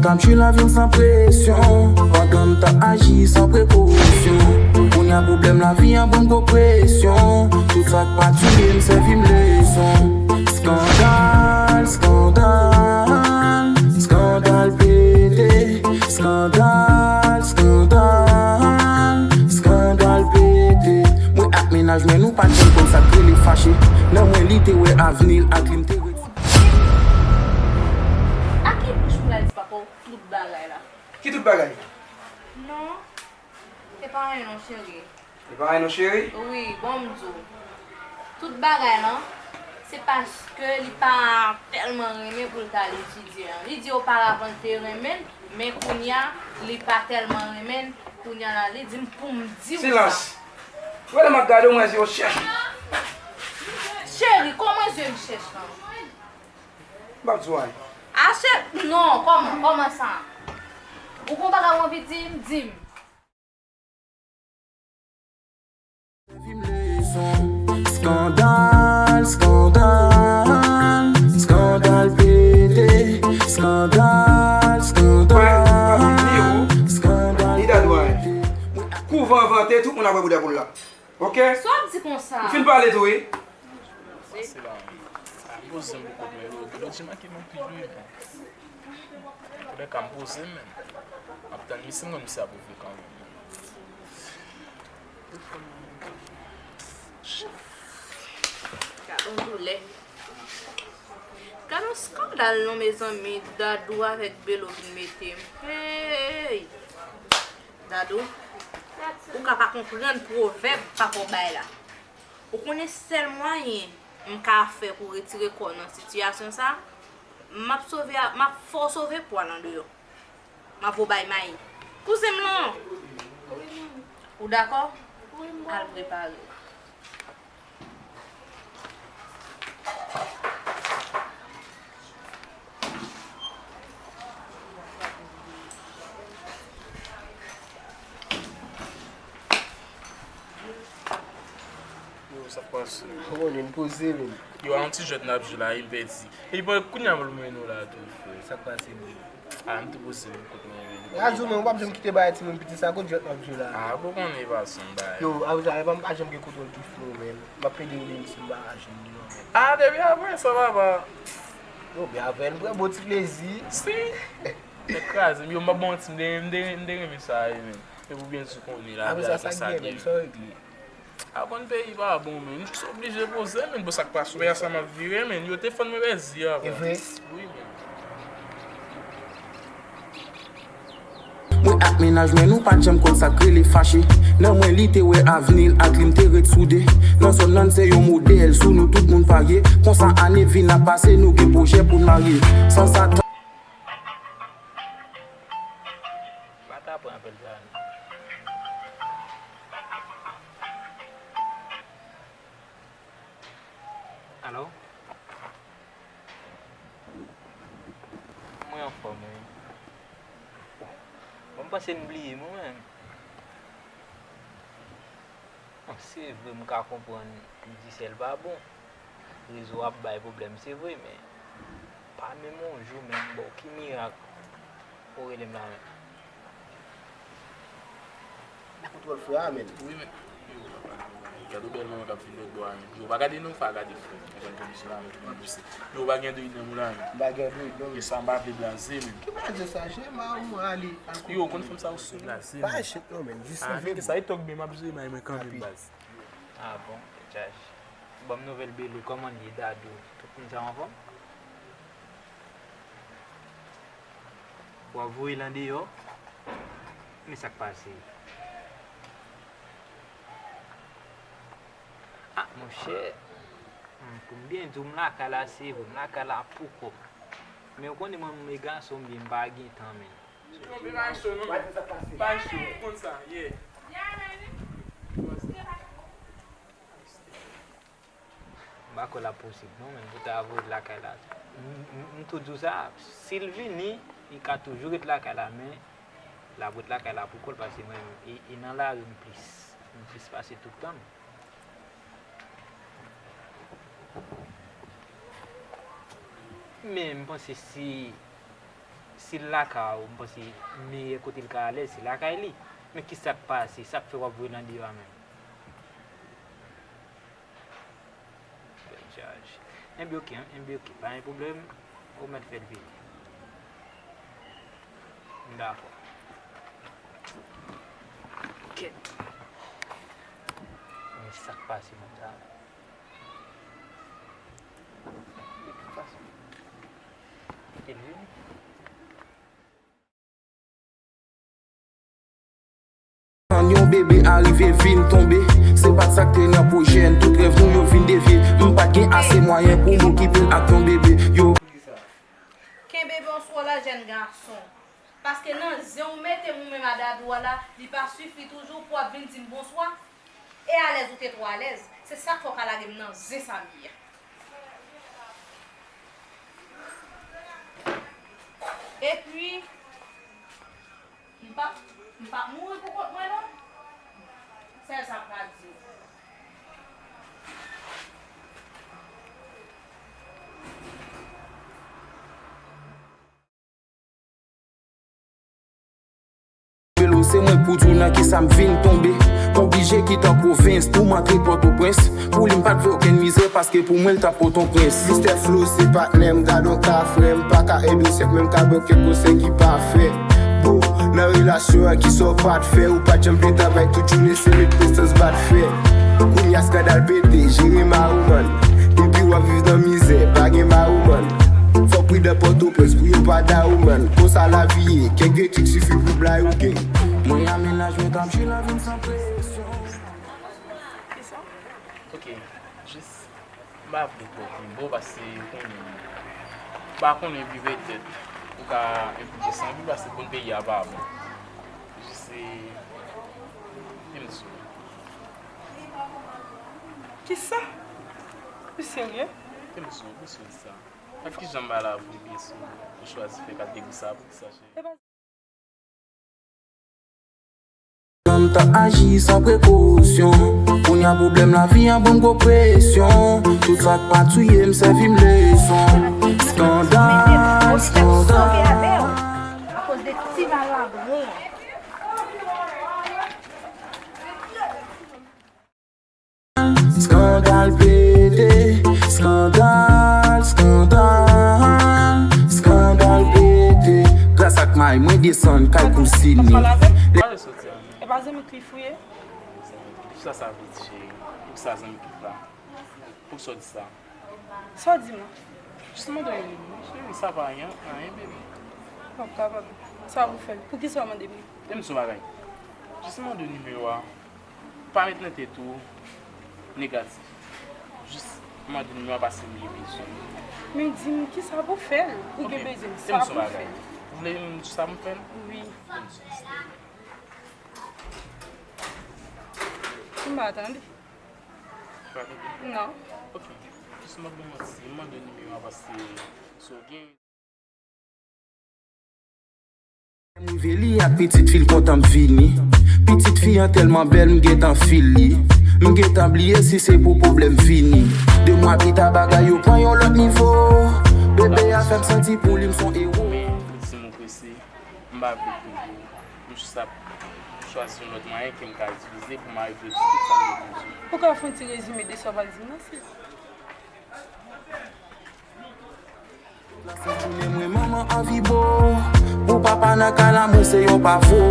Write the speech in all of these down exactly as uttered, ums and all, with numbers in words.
Sa m chwi lavi m san presyon, pandan m ta aji san prekosyon. Kounye a pwoblèm lavi an ban m gwo presyon. Tout sa k pa tiye m sèvi m leson. Skandal, skandal, skandal pete. Skandal, skandal, skandal pete. Mwen ak mennaj mwen nou pa t janm konn sa k rele fache. Nan mwen li te wè avni l ak li m te ret. A ki bouch pou l al di papa w tout bagay la? Ki tout bagay? Non, se pa anyen non, cheri. Se pa anyen non, cheri? Wi, bon, m di w. Tout bagay lan, se paske li pa tèlman renmen pou l t al etidye an. Li di oparavan l te renmen l, men kounye a, li pa tèlman renmen l. Kounye a la, li di m pou m di w sa. Silans! Ou wè lè m ap gade w, mwen zye w chèch. Cheri, kòman zye m chèch lan? M p ap di w anyen. Achte, non, kòman, kòman sa? Ou gon bagay w anvi di m, di m. Skandal, skandal, skandal pete. Skandal, skandal, skandal pete. Kou van vante, tout moun ap wè bouda poul la. Oke? Sa w ap di konsa? M fin pale tou, wi. Pase la, a poze m pou kote mwen yo. Dlo di m a ki manke lwi, men. Koulè ka m poze m, men. M ap tann misye, m konn misye ap ouvri kanmenm, men. Gad on doulè. Gad on skandal non, mezanmi. Dadou avèk Belo vin mete m. Hey! Dadou, ou ka pa konprann pwovèb papa w bay la. Ou konnen sèl mwayen m ka fè pou retire kò w nan sitiyasyon sa, m ap sove a, m ap fè w sove pwa l andeyò. M ap voye w bay mayi. Kouzen m lan! Ou dakò? Al prepare w. Yo, sa k pase? Ou konnen n poze, men. Yo, a yon ti jwèt n ap jwe la, e m pèdi. Epi kounye a m ap mennen w la tou, frè. Sa k pase, bro? A, m tou poze m kote mwen ye. Razou, men, ou p ap janm kite bagay timoun piti sa, kot jwèt w ap jwe la? A, bon, konnen e pa sa m bay. Yo, apre sa, e pa m pa janm gen kontwòl ki fou, men. M ap plede rele misye, m pa ka jwenn li non, men. A, depi apre sa, papa. Yo, byen avè l, m pran bon ti plezi. Si. Tèt kraze m, yo, m p ap ba w manti, m te, m te, m te renmen sa, wi, men. Men pou byen di w konnen, lavi a gen sa k gen, men. Sa w regle? A konn peyi pa bon, men. M oblije poze, men. Bon, sa k pase, w wè sa m ap vire, men. Yo te fann mwen pèdi avan. E vre? Wi, men. Mwen ak mennaj mwen, nou pa t janm konn sa k rele fache. Nan mwen, li te wè avni l ak li, m te ret soude. Nan zòn nan, se yon modèl, sou nou tout moun parye. Konsa, ane vin ap pase, nou gen pwojè pou n marye. San sa. Pa ta pran apèl sa non. Alo? Mwen anfòm, wi. Bon, m panse n bliye mwen menm. Bon, se vre, m ka konprann Digicel pa bon. Rezo ap bay pwoblèm, se vre, men pa menm yon jou menm, bon, ki mirak ou rele m la menm? Nan kontwòl frè a, men. Wi, men. Yo, papa. Gade yon bèl manman k ap vin lòt bò a, men. Yo, pa gade non, pa gade frè. Mwen konn kondisyon la, men, ki vin pouse. Yo, pa gen android nan mou la, men. M pa gen android, non, men. E sa m pa vle blaze, men. Ki blaze sa, Jema, ou ale, al. Yo, konn fanm sa ou sou blaze, men. Pa echèk, non, men. Jis leve. A, men ki sa, e tòk byen, m ap jere may mwen kanmenm, baz. A bon, tchaj. Ban m nouvèl Belo, kòman l ye, Dadou? Tout moun sa anfòm? W ap voye l andeyò? Men sa k pase? A, monchè, hmm, pou m byen di w, m lakay la, se vre, m lakay la pou kò m. Men w konnen mwen menm e gason m ye, m pa gen tan, men. Yo, men pa cho, non, men. Pa cho, ou konn sa, yeah. M pa kwè l ap posib non, men pou ta voye l lakay la. M, m, m tou di w sa, si l vini, li ka toujou ret lakay la, men l ap ret lakay la pou kò l, paske mwen menm, e, e nan lari m plis, m plis pase tout tan m. Men m panse si Si l lakay ou, m panse meyè kote l ka alèz, se lakay li. Men ki sa k pase? Sa k fè w ap voye l andeyò a menm? Bèl tchaj. Enben, oke, enben, oke. Pa gen pwoblèm. Ou mèt fè l vini. M dakò. Kèt. Men sa k pase moun sa a? De tout fason, kite l vini. Tann yon bebe a rive vin tonbe. Se pa t sa k te nan pwojè n, tout rèv nou yo vin devye. M pa t gen ase mwayen pou m okipe l ak yon bebe. Yo. Kenbe bonswa la, jèn gason. Paske nan zen ou mete m ou menm a dadou a la, li pa sifi toujou pou w ap vin di m bonswa. E alèz ou te twò alèz. Se sa k fè w ka lage m nan zen sa m ye a. Epi, m p ap, m p ap mouri pou kont mwen non. Sèl sa m ka di w. Velo, se mwen pou di w nan kisa m vin tonbe. M oblije kite pwovens pou m antre Pòtoprens. Pou li m pa t vle okenn mizè, paske pou mwen l t ap Pòtoprens. Mistè Flo se patnè m, gadon ka frè m, pa ka ede w sèk, men m ka ba w kèk konsèy ki pafè. Bro, nan relasyon an, kisa w pa t fè? Ou pa t janm vle travay tout jounen, se met prestans bat fè. Kounye a eskandal pete, jere mawoman. Depi w ap viv nan mizè, pa gen mawoman. Fò w pridan Pòtoprens pou yo pa da ou, man. Konsa lavi ye, kèk grenn trik sifi pou bla yo gen. Mwen a mennaj mwen k ap jwi lavi m san presyon. Kisa? Ok, jis, m pa vle twò pli bon paske ou konnen, m pa konnen, epi petèt ou ka enplike san pli paske konn peyi a pa bon. Jis se, se m sou. Kisa? Ou serye? Te m sou, ou sou sa. Ak kijan m ba la pou li byen sou, ou chwazi fè kat degri sa, pou ki sa, cheri? Epa. Nan m t ap aji san prekosyon. Kounye a pwoblèm lavi an ban m gwo presyon. Tout sa k pa touye m sèvi m leson. Eskandal, eskandal. Akoz de ti malabran. Eskandal pete, eskandal, eskandal, eskandal pete. Gras ak may mwen desann kay kouzine. Pale soti a. E pa zanmi k li fouye? Sa, sa vle di, cheri. Pou sa zanmi k la. Pou sa w di sa. Sa w di mwen? Jis mande w yon nimewo, cheri, sa pa anyen, anyen, baby. Bon, pa pwoblèm. Sa pou fè l. Poukisa w mande m li? Menm sou bagay. Jis mande w nimewo a. Pa met nan tèt ou negatif. Jis mande nimewo a paske m gen bezwen. Men di m kisa pou fè l. Ou gen bezwen sa pou fè l. Ou vle m di sa pou fè l? Wi. M pa tande. Pa tande? Non. Ok. Jis m ap ba w manti. M mande nimewo a paske si w gen. M rive li ak pitit fi l kontan m vini. Pitit fi an tèlman bèl m gentan fil li. M gentan bliye si se pou pwoblèm vini. De mwa pita bagay yo pran yon lòt nivo. Bebe a fè m santi pou li m s on ewo. Men, li di m ou prese. M pa vle peye. M jis ap chwazi yon lòt mwayen ke m ka itilize pou m arive di tout sa m gen pou di. Ou ka fè yon ti rezime de sa w pral di m nan, silvouplè? Tout la sent jounen mwen manman anvi bo. Pou papa nan kay la mwen se yon pavo.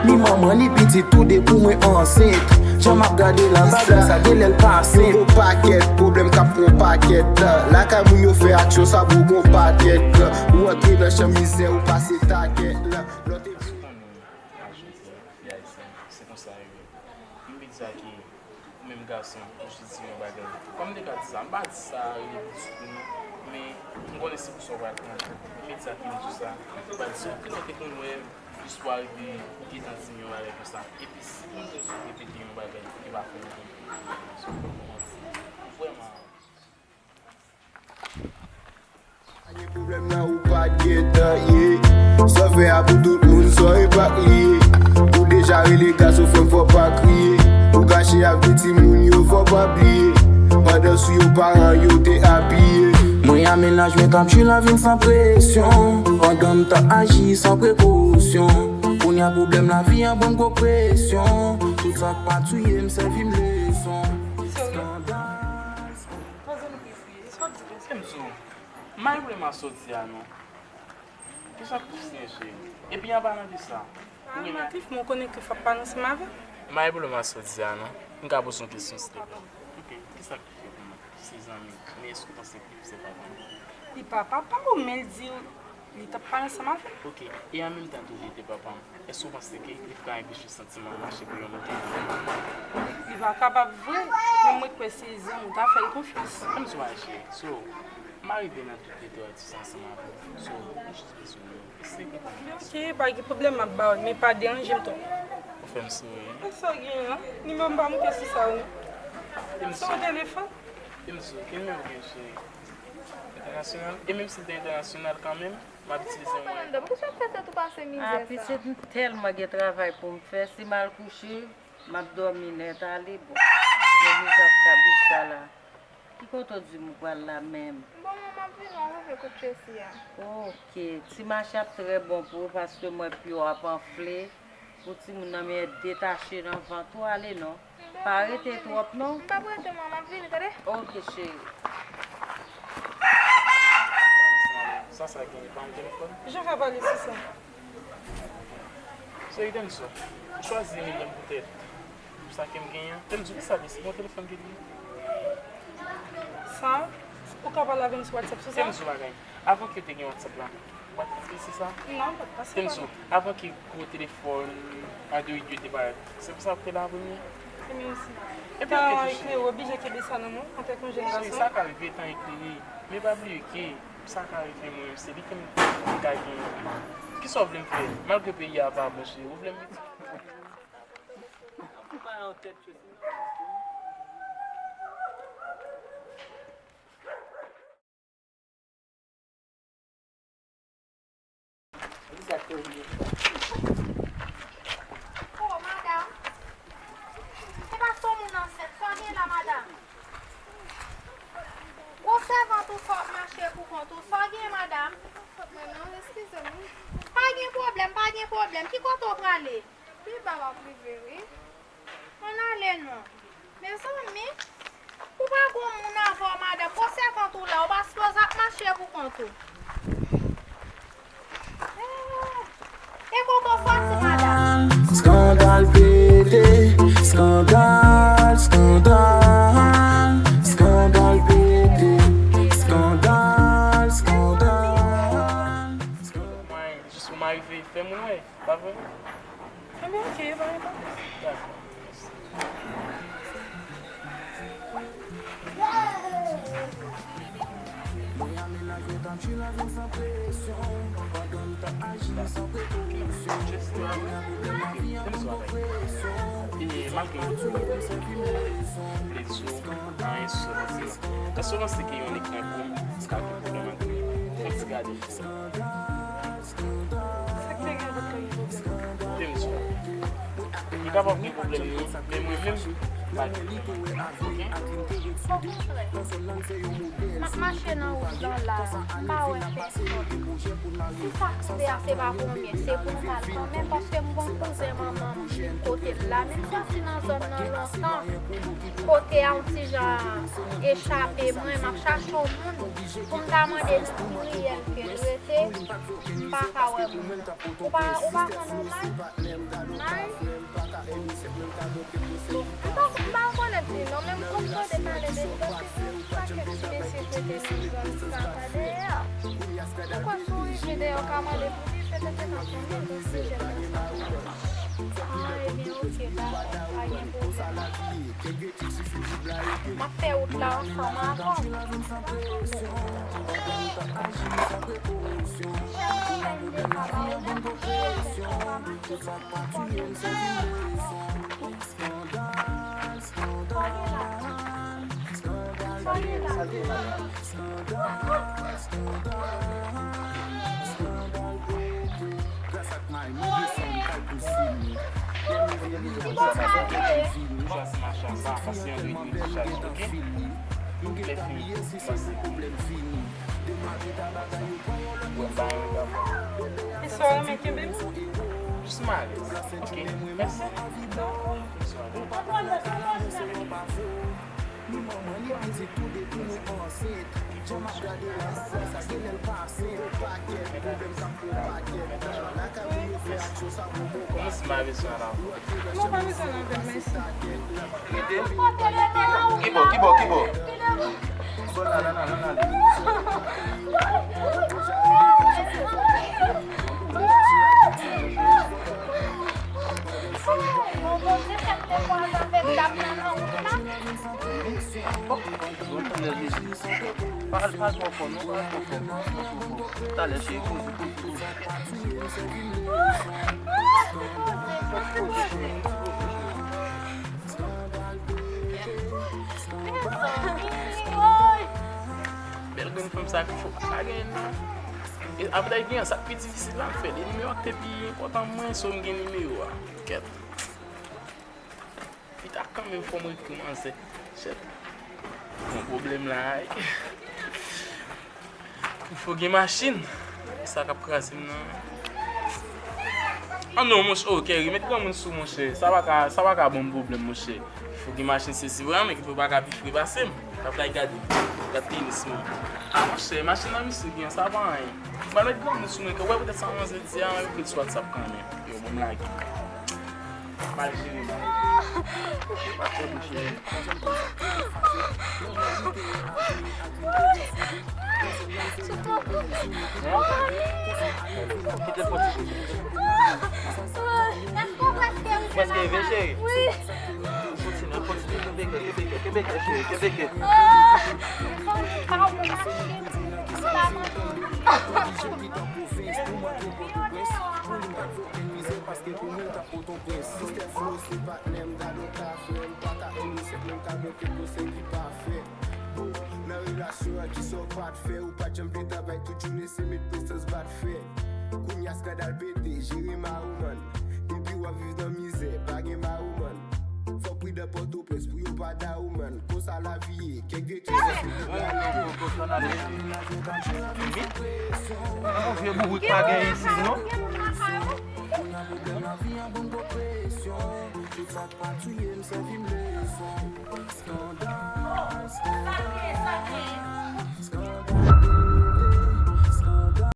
Ni manman ni pitit toude pou mwen ansent. Jan m ap gade la bagay sa genlè l pa senp. Yon gwo pakèt pwoblèm k ap pran pakèt. Lakay moun yo fè aksyon sa pou gon pakèt. Ou antre nan chan mizè ou pase takèt. Lòt e vin. Konnen a jodi a, fi ayisyen, se konsa yo ye. M vle di sa ke ou menm gason, ou jis di yon bagay. Kòm m te ka di sa, m pa di sa rele pitit ou non, men m konnen se pou sa w pral pran. M vle di sa ke m di sa, m pa di sa ke nou te konn wè, jis pou arive ou gentan di m yon bagay konsa. Epi si pou m toujou repete yon bagay, e pa fè m konn. Se yon kòmanse. Ou vrèman. Pa gen pwoblèm nan ou pa t gentan ye. Sa w fè a pou tout moun, sa w epak li ye. Ou deja rele gason frè m fò pa kriye. Ou gache ak de timoun yo fò pa bliye. Pandan sou yo paran yo te apiye. Mwen Amenaj mwen t ap jwi lavi m san presyon, pandan m t ap aji san prekosyon. Kounye a pwoblèm lavi an ban m gwo presyon, tout sa k pa touye m sèvi m leson. Skandal. Kenzo, m mare pwoblèm a soti a non. Kisa k pase cheri? Epi an palan de sa, ou gen Maklif, men w konnen Klif ap pale ansanm avè m. Mare pwoblèm a soti a non. M ka poze yon kesyon silvouplè? Ok, kisa k Klif se zanmi, men èske w panse Klif se papa m? Li pa papa w, men l di w li t ap pale ansanm avè m. Ok, e an menm tan tou li te papa m. Èske w panse ke Klif ka anpeche santiman mache pou yon lòt moun? Li pa kapab vre, men mwen kwè se zanmi w ta fè l konfyans. Menm si w aji, so, m arive nan tout literati sa ansanm avè w. So, m jis bezwen yon seri de konfyans. Ok, pa gen pwoblèm, m ap ba w l, men pa deranje m twòp. Ou fè m souri. Sa w gen an? Nimewo m pa monte sou sa w non. Sou telefòn? Kenzo, ki nimewo w gen cheri? Entènasyonal? E menm si l te entènasyonal kanmenm, m ap itilize yon mwayen. Madanm, kisa w fè tèt ou pase mizè sa? Ah, pitit, m tèlman gen travay pou m fè, si m al kouche, m ap dòmi nèt ale, bon. Men mizè ap kabrit sa la. Ki kote w di m ou pral la menm? Bon, mwen m ap vini, w ap rive kote Tracy a. Ok, ti mache ap trè bon pou ou paske m wè pye w ap anfle. Pou timoun nan, men detache nan vant ou ale non. Pa rete twòp non. M p ap rete, mwen, m ap vini, tande? Ok, cheri. Sa, sa gen, pa yon telefòn? Je vais parler sur ça. Cheri, tande sa. M chwazi Emilienne poutèt sa ke m genyen. Tande sa, kisa li, se yon telefòn ke li gen? Sa, ou ka pale avè m sou WhatsApp sou sa? Tande sa, bagay. Avan ke te gen WhatsApp la, w pa t ap pase sa? Non, m pa t pase. Kenzo, avan ke gwo telefòn Android yo te parèt, se pou sa w te la premye? Ebyen, si tan an eklere, w oblije kenbe sa nan men w, antanke yon jèn gason. Cheri, sa ka rive, tan eklere. Men pa bliye ke sa ka rive mwen, se li ke m ka genyen. Kisa w vle m fè? Malgre peyi a pa bon, cheri, ou vle m retire? O, madanm. Se pa sou moun ansent. Sa w gen la, madanm? Gwo sèvant ou sa w ap mache pou kont ou. Sa w gen, madanm? Mwen non, eskize m wi. Pa gen pwoblèm, pa gen pwoblèm. Ki kote w prale? Pi ba w ap rive, wi. Ann ale non. Mezanmi, ou pa gon moun avè w, madanm. Gwo sèvant ou la, ou pa sipoze ap mache pou kont ou. Eh, e kote w soti, madanm? Skandal pete, skandal, skandal, skandal pete, skandal, skandal, skandal. Mwen, jis pou m arive, fè moun wè. Pa vre? Ebyen, ok, pa gen pwoblèm. Dakò, mèsi. Just, um, ok, tèl swa, like, e malgre yo di w, plezi w, anyen sou sa, èske w panse ke yon nèg tankou m ka gen pwoblèm ak li? Fè yon ti gade. Sa k te gen pou t ka gen pwoblèm? Te m di w. Li kapab gen pwoblèm wi, men mwen menm, m pa gen pwoblèm ak li. Oke? Okontrè. M ap mache nan wout lan la, m pa wè pèsòn. Si sa k rive a se pa pou yon byen, se pou m pa l kanmenm, paske m gon kouzen manman m vin kote l la, menm si l nan zòn nan lontan, kote a yon ti jan echape mwen, m ap chache yon moun pou m ta mande nan ki riyèl ke l rete. M pa ka wè moun nan. Ou pa, ou pa konn yon may? May? Bon, m pa, m pa rekonèt li non, men m konn tande pale de li paske gen yon pakèt ti mesye k rete nan zòn sa pa dèyè a. Ou kwè si w rive dèyè w ka mande pou li, petèt yo ka konnen yon ti jèn nan sa. Ah, ebyen, oke, dakò, pa gen pwoblèm. M ap fè wout la ansanm avè w. Ou chwazi machin sa, pase yon de, de chaj, oke? Lè fini, panse. Mwen ba yon gafon. E sa w renmen kenbe m? Jis mare. Ok, mèsi. Kòman si m pa bezwen la? Non, pa bezwen avè l, mèsi. Kibo, kibo, kibo. Bon, la, la, la, la, la. Bon, bon, bon, bon. Pa, pa twò fò, non, pa twò fò. Talè, cheri, poze, poze, poze. Bèl grenn fanm sa ki fò pa ta gen nan. E apre ta gen sa pi difisil la fè. Li nimewo a ki te pi enpòtan mwen, so m gen nimewo a. Kèt. Pita kanmenm fò mwen ekri manzè. Shit. Bon pwoblèm la. Fò gen machin. Sa k ap kraze m nan. Ah non, monchè, oh, Kerry, met granmoun sou, monchè. Sa pa ka, sa pa ka ban m pwoblèm, monchè. Fò gen machin, se si vrèman, men ki fò pa ka pi fre pase m. Sa fè gade. Gad tenis mwen. Ah, monchè, machin nan misye gen, sa pa anyen. Mwen met granmoun sou mwen, ke wè poutèt sa manzè di a, mwen ekri l sou WhatsApp kanmenm. Yo, bon, m lage. Mal jere, mal jere. Pa fè bouche. Kite l pran ti bouche. Prèske rive, cheri. Kontinye, kontinye. Kenbe kè, kenbe kè, kenbe kè, cheri, kenbe kè. Paske pou mwen, ou t ap Pòtoprens. Mistè Flo se patnè m, gad on ka fè, m pa ka enmi sèt menm ka bloke konsèy ki pa fè. Bon, nan relasyon an, kisa w pa t fè? Ou pa t janm vle travay tout jounen, se met presans bat fè. Kounye a skandal pete, jere mawoman. Depi w ap viv nan mizè, pa gen mawoman. Fò w pridan Pòtoprens pou yo pa dawoman. Konsa lavi ye, kèk gretyen. Yon vye bourik pa gen isit, non?